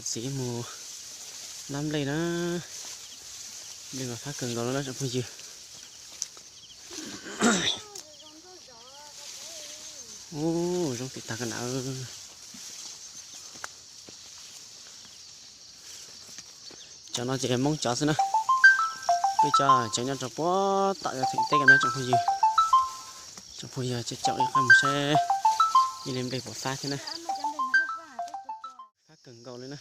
Txiv mus ntab nplej na, nplej mas fab kawg nkaus li na tsoom phooj ywg. Ub, zoo tiag tag ka na. Cov no ces Hmoob cov xwb na. Peb cov cov nyob rau puag tom theem teb ko na tsoom phooj ywg. Tsoom phooj ywg caum ib qab mus saib ib li nplej puas fab thiab na. Fab kawg nkaus li na.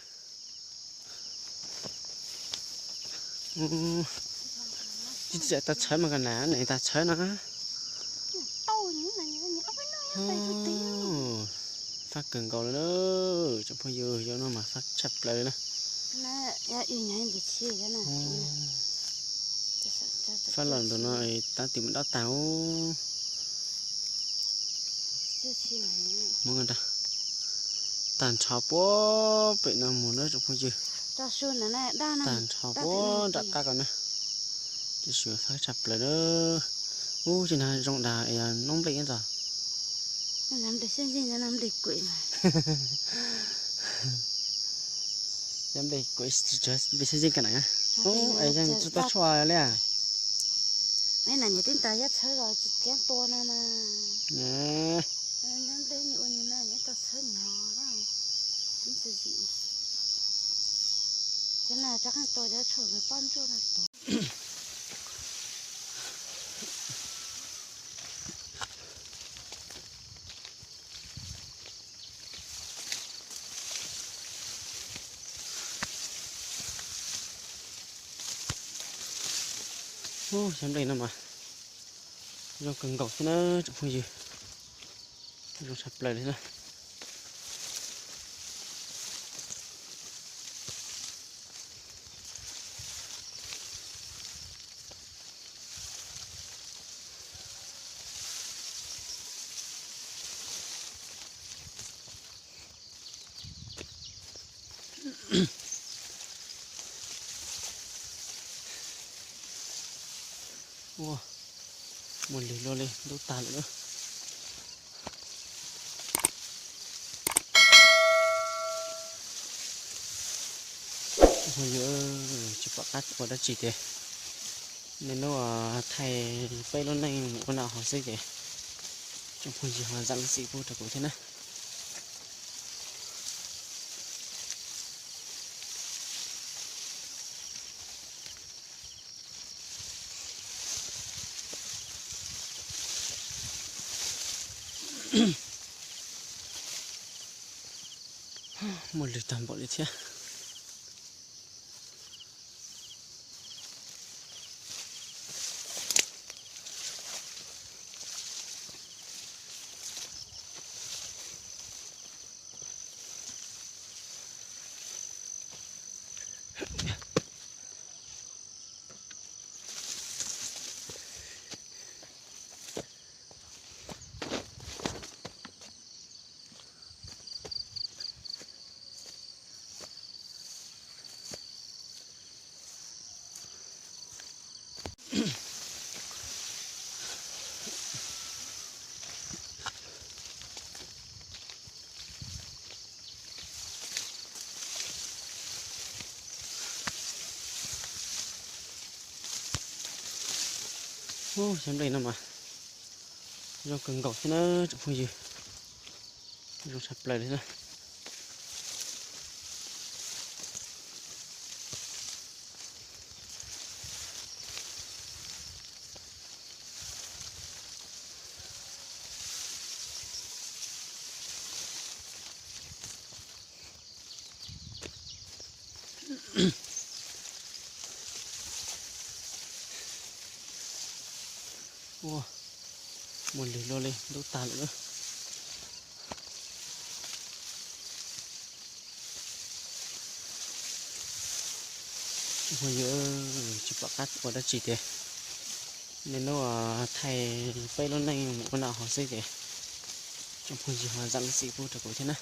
Tsis txawm tau txhawb mas ka na, tau txhawb no. Fab kawg nkaus li na. Tsoom phooj ywg, yog no mas fab tshaj plaws li na. Fab los ntawm no tab tim mus dob tag. Tag nrho puag pem no mus na tsoom phooj ywg. Tag nrho puag nram qab ko na. Tab sis fab tshaj plaws na. Ub, tsis na zoo dag noob nplej ntxog. Nplej kuj, nplej xeeb zeej ka na. Ub, es yeej tsis tau tshuaj li a. Ub, cov nplej no mas zoo kawg nkaus thiab na tsoom phooj ywg. Zoo tshaj plaws li na. Ua, muaj lwg luaj li ntub tag lawm na. Tsoom phooj ywg, tsis pom qab ua dab tsi tiag, nej lub thaij peb lub neej mus ua noj haus xwb ces tsoom phooj ywg ho zam lub txim pub rau kuv thiab na. Muaj lwg tag npaum li thiab. Ub, cov nplej no mas zoo kawg nkaus thiab na tsoom phooj ywg. Zoo tshaj plaws li na. Ua, muaj lwg luaj li ntub tag lawm na. Tsoom phooj ywg, tsis pom qab ua dab tsi tiag, nej lub thaij peb lub neej mus ua noj haus xwb ces tsoom phooj ywg ho zam lub txim pub rau kuv thiab na.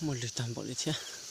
Muaj lwg tag npaum li thiab.